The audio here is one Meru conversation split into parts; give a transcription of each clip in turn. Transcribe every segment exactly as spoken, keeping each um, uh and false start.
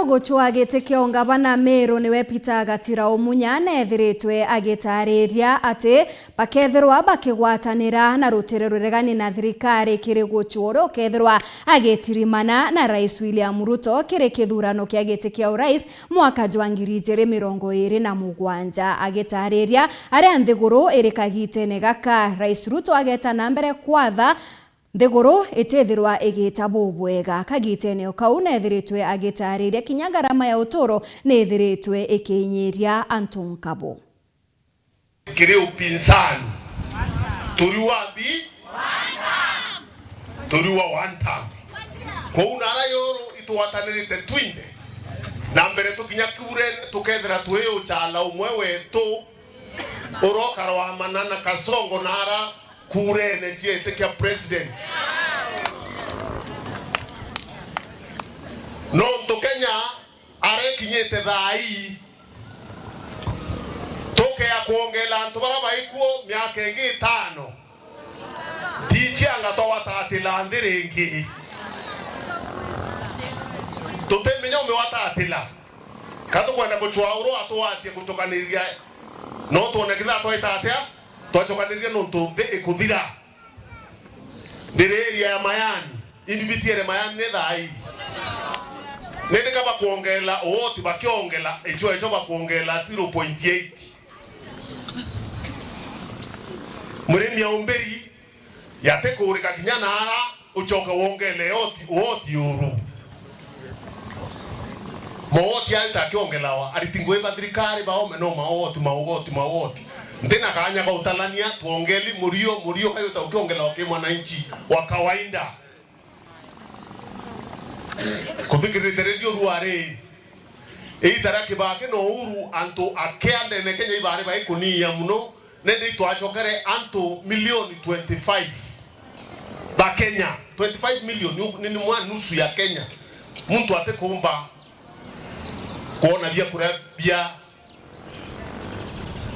Gucwa giti kia ungavana Meru niwe Peter Gatira Umunya neethiritwe agitaariria ati bakethirwa bakigwatanira na rutere ruregani na thirikari kiri gucwa uria ukethirwa agitirimana na Rais William Ruto kiri kithurano kia giti kia urais mwaka jwa ngiri ijiri mirongo iri na mugwanja. Agitaariria aria nthiguru iri kagitene gaka, Rais Ruto ageta na mbere kwatha nthiguru itithirwa igita bubwega. Kagitene o kau neethiritwe agitaariria kinya ngarama ya uturo niithiritwe ikinyiria antu nkabo. Kiri upinzani. Turi wa mbi? Turi wa one term. Kwou nara yuru itwatanirite twinthe. Na mbere tukinya kure tukethira twi ucala umwe wetu urokarwamana na Kasongo nara kurene ciete kia president. Nontu Kenya arekinyite thaa ii, tukea kwongela antu bara baikuo miaka ingi itano. Ti cianga twawatatila nthi ringi. Tutimenya umiwatatila. Ka tukwenda gucwa uru atwatie gutukaniria, no twone kitha twaita atia? Twacokaniria nontu nthi ikuthira. Ndiri area ya Mayani, indibitiere Mayani ni thaa ii. Nindi ka bakwongela uoti, bakiongela icho icho bakwongela zero point eight. Murimi aumbiri yatikurika kinya naara, ucoke wongele uoti, uoti uru. Maoti ayo takiongelawa, ariti ngugi ba thirikari baome no maoti, maugoti, maoti. Ntina kanya ga utalania, twongeli murio, murio kayo ta ukiongelawa ki mwananchi wa kawaida. Kuthikirite redio ruari, iita ria Kibaki na Uhuru, antu akea ndene Kenya ibari baikuniia muno, nindi itwacokere antu milioni twenty-five ba Kenya. Twenty-five million ni, ni, ni mwa nusu ya Kenya. Muntu atikumba kwona biakuria bia,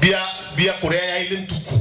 bia, biakuria ya ili ntuku.